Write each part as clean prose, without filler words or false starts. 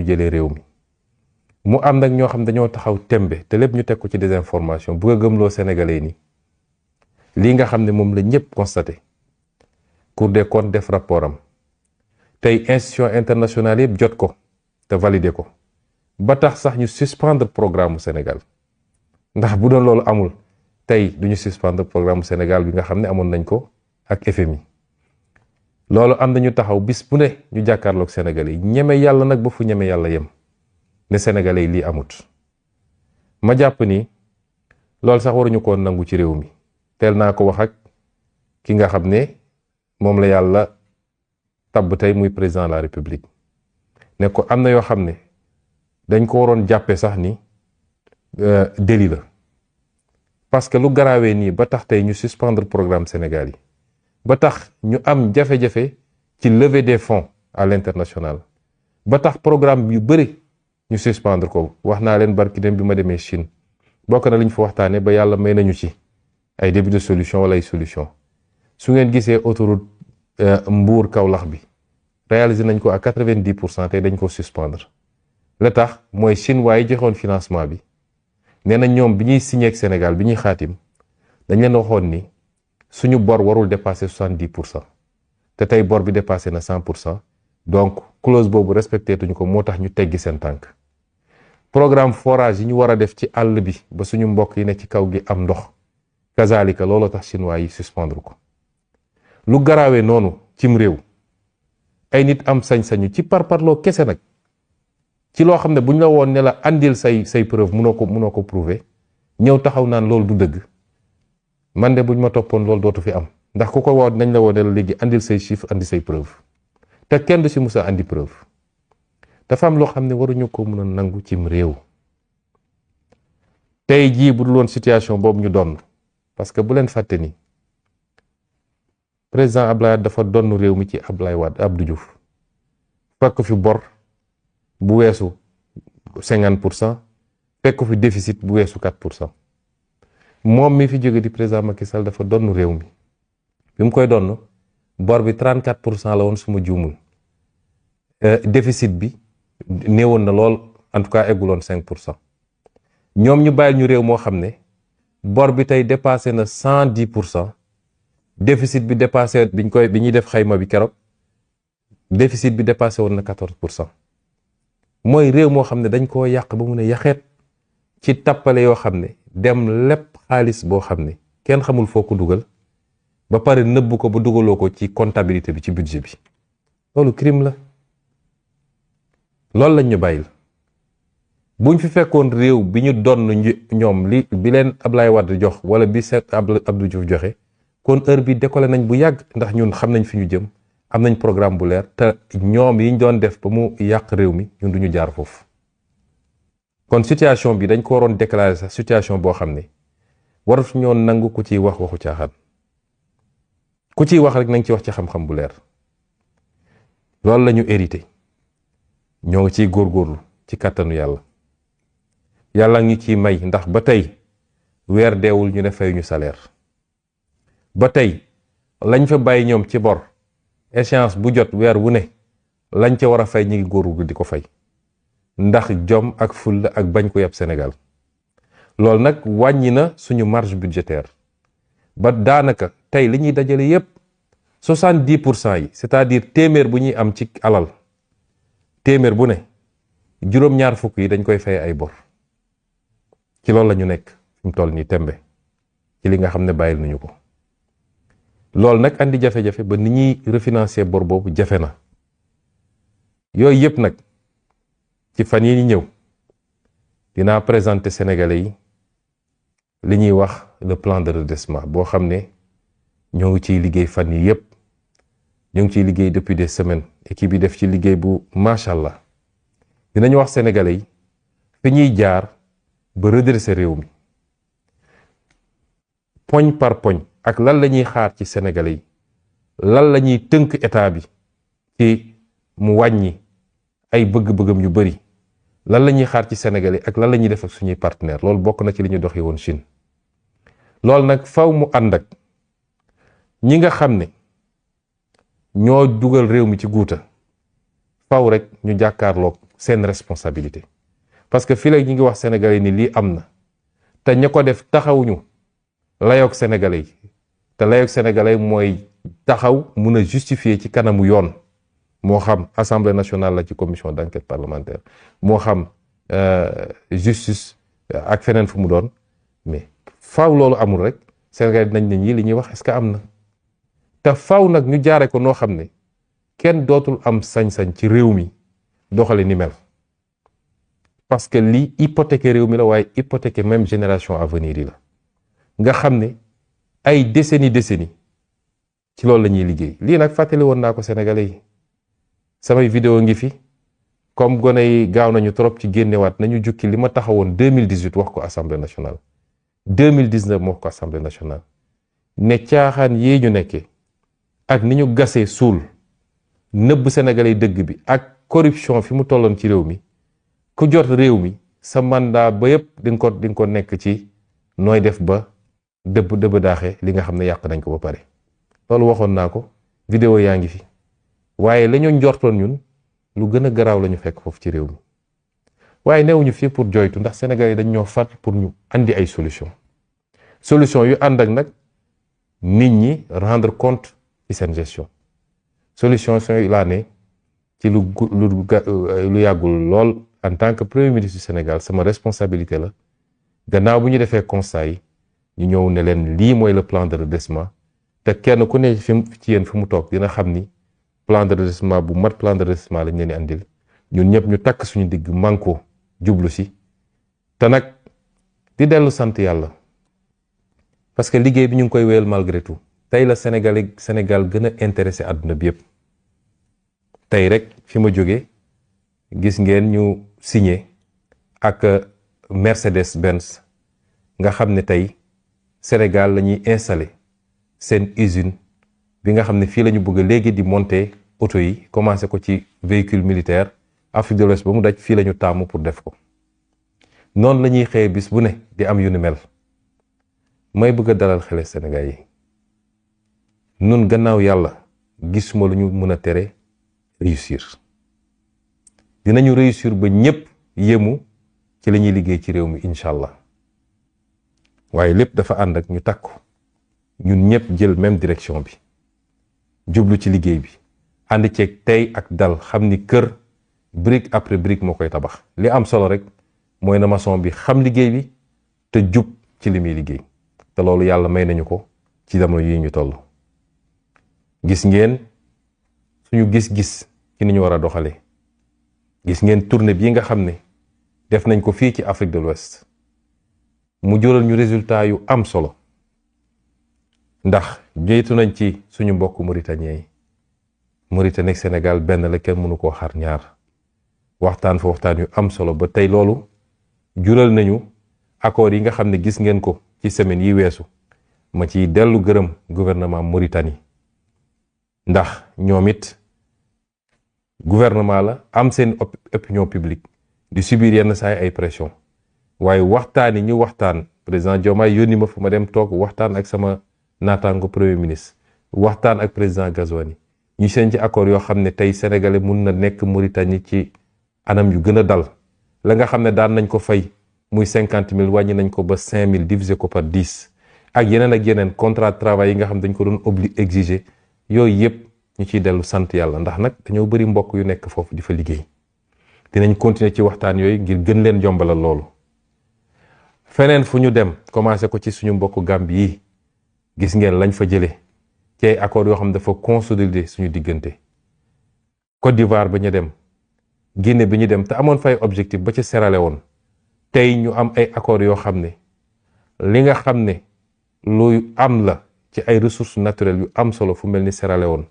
ñu jëlee réew mi mu am nag ñoo xam dañoo taxaw tembe te lépp ñu teg ko ci désinformation bëgg a gëmloo sénégalais ni lii nga xam ne moom la ñëpp constaté Cour des comptes def rapport am tey institution internationale yëpp jot ko te validé ko ba tax sax ñu suspendre programme mu Sénégal ndax bu doon loolu amul tey duñu suspendre programme mu Sénégal bi nga xam ne amoon nañ ko ak FMI loolu am nañu taxaw bis bu ne ñu jàkkaarloog Sénégalais yi ñeme yàlla nag ba fu ñeme yàlla yem ne Sénégalais yi lii amut ma jàpp ni loolu sax waruñu ko nangu ci réew mi teel naa ko wax ak ki nga xam ne moom la yàlla tabb tey muy président de la République ne ko am na yoo xam ne dañ ko waroon jàppe sax ni délit la parce que lu garaawee nii ba tax tey ñu suspendre programme Sénégal yi ba tax ñu am jafe-jafe ci levée des fonds à l'international ba tax programme yu bëri ñu suspendre ko wax naa leen barki dem bi ma demee Chine bokk na li ñu fa waxtaane ba yàlla may nañu ci ay début de solution wala ay solution su ngeen gisee autoroute Mbour Kaolack bi réalisé nañ ko à 90% tey dañ ko suspendre la tax mooy Chine waaye joxoon financement bi nee na ñoom bi ñuy signé ak Sénégal bi ñuy xaatim dañ leen waxoon ni suñu bor warul dépasser 70% te tey bor bi dépassé na 100% donc clause boobu respecté tuñu ko moo tax ñu teggi seen tànk programme forage yi ñu war a def ci àll bi ba suñu mbokk yi ne ci kaw gi am ndox kazalika looloo tax chinois yi suspendre ko lu garaawee noonu cim réew ay nit am sañ-sañu ci parparloo kese nag ci loo xam ne bu ñu la woon ne la andil say preuve munoo ko prouver ñëw taxaw naan loolu du dëgg man de buñ ma toppoon loolu dootu fi am ndax ku ko woo nañ la woon ne la léegi andil say chiffre andi say preuve te kenn du si musa andi preuve dafa am loo xam ne waruñu ko mën a nangu cim réew tey jii bu dul woon situation boobu ñu doon parce que bu leen fàtte ni président Abdoulaye Wade dafa donn réew mi ci Abdoulaye Wade Abdou Diouf fekk fi bor bu weesu 50% fekk fi déficit bu weesu 4%. moom mi fi jóge di président Macky Sall dafa donn réew mi bi mu koy donn bor bi 34% la woon su ma juumul déficit bi néewoon na lool en tout cas egguloon 5%. ñoom ñu bàyyil ñu réew moo xam ne bor bi tey dépassé na 110%. déficit bi dépassé bi ñuy def xayma bi keroog déficit bi dépassé woon na 14%. mooy réew moo xam ne dañ koo yàq ba mu ne yaxeet ci tappale yoo xam ne dem lépp xaalis boo xam ne kenn xamul foo ko dugal ba pare nëbbu ko ba dugaloo ko ci comptabilité bi ci budget bi loolu crime la loolu lañ ñu bàyyil buñ fi fekkoon réew bi ñu donn ñoom li bi leen Ablaye Wade jox wala bi seet Abdou Diouf joxe kon heure bi décollé nañ bu yàgg ndax ñun xam nañ fi ñu jëm am nañ programme bu leer te ñoom yiñ doon def ba mu yàq réew mi ñun duñu jaar foofu kon situation bi dañ ko waroon déclarer sax situation boo xam ne waratu ñoo nangu ku ciy wax waxu caaxaan ku ciy wax rek nañ ci wax ci xam-xam bu leer loolu la ñu hérité ñoo ngi ciy góorgóorlu ci kàttanu yàlla ngi ciy may ndax ba tey weer deewul ñu ne fay ñu salaire ba tey lañ fa bàyyi ñoom ci bor échéance bu jot weer wu ne lañ ca war a fay ñu ngi góorgóorlu di ko fay ndax jom ak fulla ak bañ ko yeb Sénégal loolu nag wàññi na suñu marge budgétaire ba daanaka tey li ñuy dajale yépp 70% yi c'est-à-dire téeméer bu ñuy am ci alal téeméer bu ne juróom-ñaar fukk yi dañ koy fay ay bor ci loolu la ñu nekk fi mu toll nii tembe ci li nga xam ne bàyyil nañu ko loolu nag andi jafe-jafe ba ni ñuy refinancer bor boobu jafe na yooyu yépp nag ci fan yi ñëw dinaa présenter Sénégalais yi li ñuy wax le plan de redressement boo xam ne ñoo ngi ciy liggéey fan yi yépp ñoo ngi ciy liggéey depuis des semaines équipe bi def ci liggéey bu macha allah dinañu wax Sénégalais yi fi ñuy jaar ba redresser réew mi poñ par poñ ak lan la ñuy xaar ci Sénégalais yi lan la ñuy tënk état bi ci mu wàññi ay bëgg-bëggam yu bari lan la ñuy xaar ci Sénégalais ak lan la ñuy def ak suñuy partenaire loolu bokk na ci li ñu doxee woon Chine loolu nag faw mu ànd ak ñi nga xam ne ñoo dugal réew mi ci guuta faw rek ñu jàkkaarloog seen responsabilité parce que fii léegi ñu ngi wax sénégalais ni lii am na te ña ko def taxawuñu layoog sénégalais yi te layoog sénégalais mooy taxaw mun a justifier ci kanamu yoon moo xam assemblée nationale la ci commission d'enquête parlementaire moo xam justice ak feneen fu mu doon mais faaw loolu amul rek sénégalais dinañ ne ñii li ñuy wax est-ce que am na te faaw nag ñu jaare ko noo xam ne kenn dootul am sañ-sañ ci réew mi doxale ni mel parce que lii hypothéquer réew mi la waaye hypothéquer même génération à venir yi la nga xam ne ay décennies ci loolu la ñuy liggéey lii nag fàttali woon naa ko sénégalais yi samay vidéo ngi fi comme gone yi gaaw nañu trop ci génnewaat nañu jukki li ma taxawoon 2018 wax ko assemblée nationale 2019 wax ko assemblée nationale ne caaxaan yee ñu nekkee ak ni ñu gasee suul nëbb sénégalais dëgg bi ak corruption fi mu tolloon ci réew mi ku jot réew mi sa mandat ba yépp di nga ko nekk ci nooy def ba dëbb daaxe li nga xam ne yàq nañ ko ba pare loolu waxoon naa ko vidéo yaa ngi fi waaye la ñu njortoon ñun lu gën a garaaw la ñu fekk foofu ci réew mi waaye newuñu fii pour joytu ndax sénégalais dañ ñoo fat pour ñu andi ay solution yu ànd ak nag nit ñi rendre compte ci seen gestion solution yi laa ne ci lu yàggul lool en tant que premier ministre du Sénégal sama responsabilité la gannaaw bu ñu defee constat yi ñu ñëw ne leen lii mooy le plan de redressement te kenn ku ne ci yéen fi mu toog dina xam ni plan de redressement bu mat plan de redressement lañ leen di andil ñun ñëpp ñu takk suñu digg manko jublu si te nag di dellu sant yàlla parce que liggéey bi ñu ngi koy wéyal malgré tout tey la Sénégal gën a intéressé àdduna bi yëpp tey rek fi ma jógee gis ngeen ñu signé ak Mercedes-Benz nga xam ne tey Sénégal la ñuy installé seen usine bi nga xam ne fii la ñu bëgg léegi di monter auto yi commencé ko ci véhicule militaire Afrique de l'Ouest ba mu daj fii la ñu taamu pour def ko noonu la ñuy xëyee bis bu ne di am yu ni mel may bëgg a dalal xele Sénégal yi nun gannaaw yàlla gisuma lu ñu mën a tere réussir dinañu réussir ba ñëpp yéemu ci la ñuy liggéey ci réew mi incha allah waaye lépp dafa ànd ak ñu takku ñun ñëpp jël même direction bi jublu ci liggéey bi ànd ceeg tey ak dal xam ni kër brique après brique moo koy tabax li am solo rek mooy na maçon bi xam liggéey bi te jub ci li muy liggéey te loolu yàlla may nañu ko ci jamono yi ñu toll gis ngeen suñu gis-gis ci ni ñu war a doxalee gis ngeen tournée bii nga xam ne def nañ ko fii ci Afrique de l'Ouest mu jural ñu résultat yu am solo ndax jiitu nañ ci suñu mbokk mauritanien yi Mauritanie ak Sénégal benn la kenn mënu koo xar ñaar waxtaan fa waxtaan yu am solo ba tey loolu jural nañu accords yi nga xam ne gis ngeen ko ci semaine yi weesu ma ciy dellu gërëm gouvernement Mauritanie ndax ñoom it gouvernement la am seen opinion publique di subir yenn saay ay pression waaye waxtaan yi ñu waxtaan président Diomaye yónni ma fu ma dem toog waxtaan ak sama naataango premier ministre waxtaan ak président Ghazouani ñu seen ci accord yoo xam ne tey sénégalais mun na nekk Mauritanie ci anam yu gën a dal la nga xam ne daan nañ ko fay muy 50 000 wàññi nañ ko ba 5 000 divisé ko par 10 ak yeneen contrat de travail yi nga xam dañ ko doon exiger yooyu yëpp ñu ciy dellu sant yàlla ndax nag dañoo bëri mbokk yu nekk foofu di fa liggéey dinañ continuer ci waxtaan yooyu ngir gën leen yombalal loolu feneen fu ñu dem commencé ko ci suñu mbokk Gambie yi gis ngeen lañ fa jëlee ci ay accords yoo xam ne dafa consolider suñu diggante Côte d'Ivoire ba ñu dem Guinée bi ñu dem te amoon fay objectif ba ci Sierra Leone tey ñu am ay accords yoo xam ne li nga xam ne luy am la ci ay ressources naturelles yu am solo fu mel ni Sierra Leone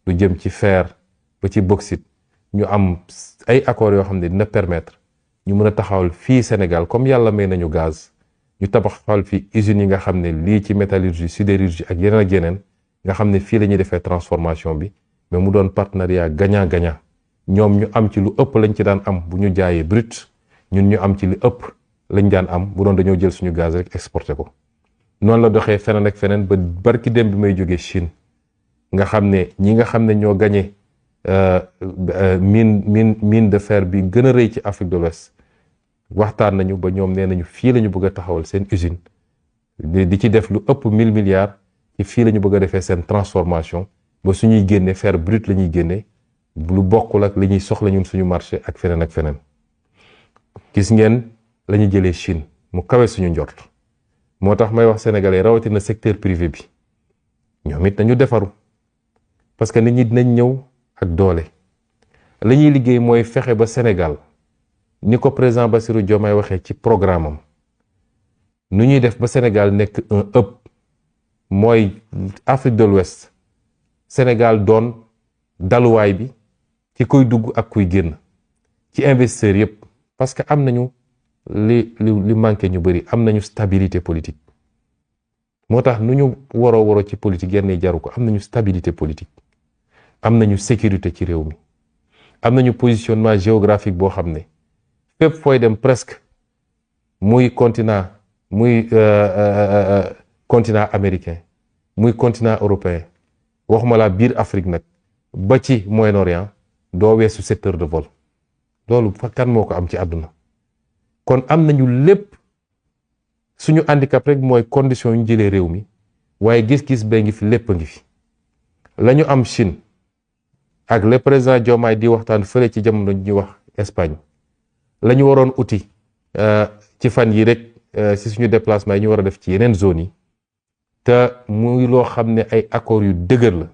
lu jëm ci fer ba ci bauxite ñu am ay accords yoo xam ne dina permettre ñu mën a taxawal fii Sénégal comme yàlla may nañu gaz ñu tabaxal fii usines yi nga xam ne lii ci métallurgie sidérurgie ak yeneen nga xam ne fii la ñuy defee transformation bi mais mu doon partenariat gagnant-gagnant ñoom ñu am ci lu ëpp lañ ci daan am bu ñu jaayee brut ñun ñu am ci lu ëpp lañ daan am bu doon dañoo jël suñu gaz rek exporté ko noonu la doxee feneen ak feneen ba barki dem bi may jógee Chine nga xam ne ñi nga xam ne ñoo gagné mine de fer bi gën a rëy ci Afrique de l'Ouest waxtaan nañu ba ñoom nee nañu fii la ñu bëgg a taxawal seen usine di ci def lu ëpp 1000 milliards ci fii la ñu bëgg a defee seen transformation ba suñuy génne fer brut la ñuy génne lu bokkul ak li ñuy soxla ñun suñu marché ak feneen ak feneen. gis ngeen la ñu jëlee Chine mu kawe suñu njort moo tax may wax sénégalais rawatina secteur privé bi ñoom it nañu defaru parce que nit ñi dinañ ñëw ak doole la ñuy liggéey mooy fexe ba Sénégal ni ko président Bassirou Diomaye waxee ci programme am nu ñuy def ba Sénégal nekk un hub mooy Afrique de l'Ouest Sénégal doon daluwaay bi ci kuy dugg ak kuy génn ci investisseurs yépp parce que am nañu li manqué ñu bari am nañu stabilité politique moo tax nu ñu waroo ci politique yenn yi jaru ko am nañu stabilité politique am nañu sécurité ci réew mi am nañu positionnement géographique boo xam ne fépp fooy dem presque muy continent américain muy continent européen waxuma la biir Afrique nag ba ci Moyen-Orient doo weesu 7 heures de vol loolu fa kan moo ko am ci àdduna kon am nañu lépp suñu handicap rek mooy condition yu ñu jëlee réew mi waaye gis-gis bee ngi fi lépp a ngi fi la ñu am Chine ak le président Diomaye di waxtaan fële ci jamono ñuy wax Espagne la ñu waroon uti ci fan yi rek si suñu déplacement yi ñu war a def ci yeneen zones yi te muy loo xam ne ay accords yu dëgër la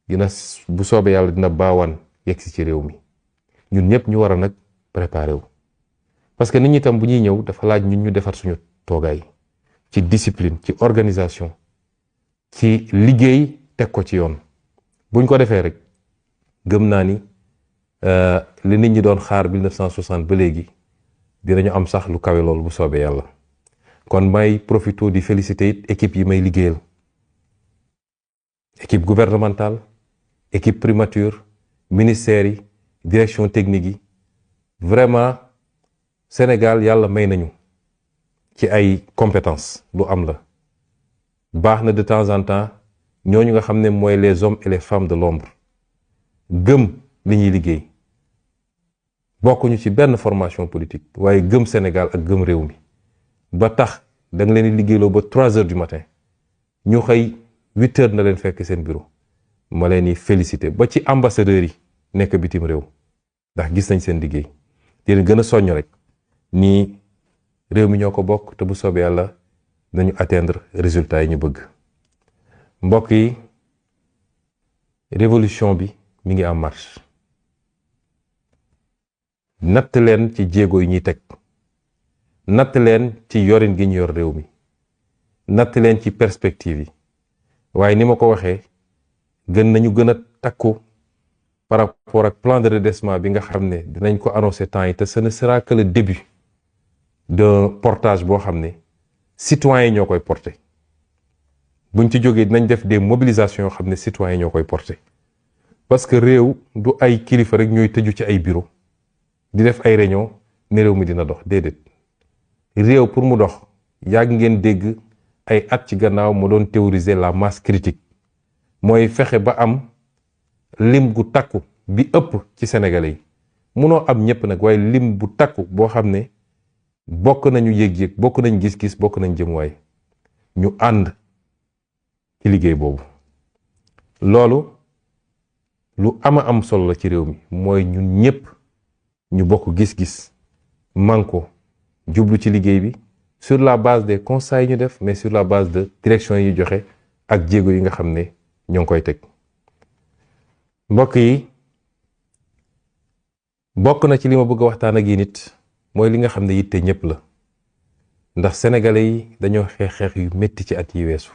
dina bu soobee yàlla dina baawaan yegg si ci réew mi ñun ñëpp ñu war a nag préparer wu parce que nit ñi tam bu ñuy ñëw dafa laaj ñun ñu defar suñu toogaay ci discipline ci organisation ci liggéey teg ko ci yoon buñ ko defee rek gëm naa ni li nit ñi doon xaar 1960 ba léegi dinañu am sax lu kawe loolu bu soobee yàlla kon may profito di féliciter it équipe yi may liggéeyal équipe gouvernementale équipe primature ministères yi direction technique yi vraiment Sénégal yàlla may nañu ci ay compétences lu am la baax na de temps en temps ñooñu nga xam ne mooy les hommes et les femmes de l'ombre gëm li ñuy liggéey bokkuñu ci benn formation politique waaye gëm Sénégal ak gëm réew mi ba tax da nga leen di liggéeyloo ba 3 heures du matin ñu xëy 8 heures na leen fekk seen bureau ma leen di féliciter ba ci ambassadeurs yi nekk bitim réew ndax gis nañ seen liggéey di leen gën a soññ rek nii réew mi ñoo ko bokk te bu soobee yàlla nañu atteindre résultats yi ñu bëgg mbokk yi révolution bi mi ngi en marche natt leen ci jéego yi ñuy teg natt leen ci yorin gi ñu yor réew mi natt leen ci perspective yi waaye ni ma ko waxee gën nañu gën a takku par rapport ak plan de redressement bi nga xam ne dinañ ko annoncer temps yi te ce ne sera que le début d'un portage boo xam ne citoyens yi ñoo koy porter buñ ci jógee dinañ def des mobilisations yoo xam ne citoyens yi ñoo koy porter parce que réew du ay kilifa rek ñooy tëju ci ay bureau di def ay réunion ne réew mi dina dox déedéet réew pour mu dox yàgg ngeen dégg ay at ci gannaaw mu doon théoriser la masse critique mooy fexe ba am lim gu takku bi ëpp ci Sénégalais yi munoo am ñëpp nag waaye lim bu takku boo xam ne bokk nañu yëg-yëg bokk nañ gis-gis bokk nañ jëmuwaay ñu ànd ci liggéey boobu loolu lu ama am solo la ci réew mi mooy ñun ñëpp ñu bokk gis-gis manko jublu ci liggéey bi sur la base des constats yi ñu def mais sur la base de direction yi ñu joxe ak jéego yi nga xam ne ñoo ngi koy teg mbokk yi bokk na ci li ma bëgg a waxtaan ak yi nit mooy li nga xam ne yitte ñëpp la ndax sénégalais yi dañoo xeex yu metti ci at yi weesu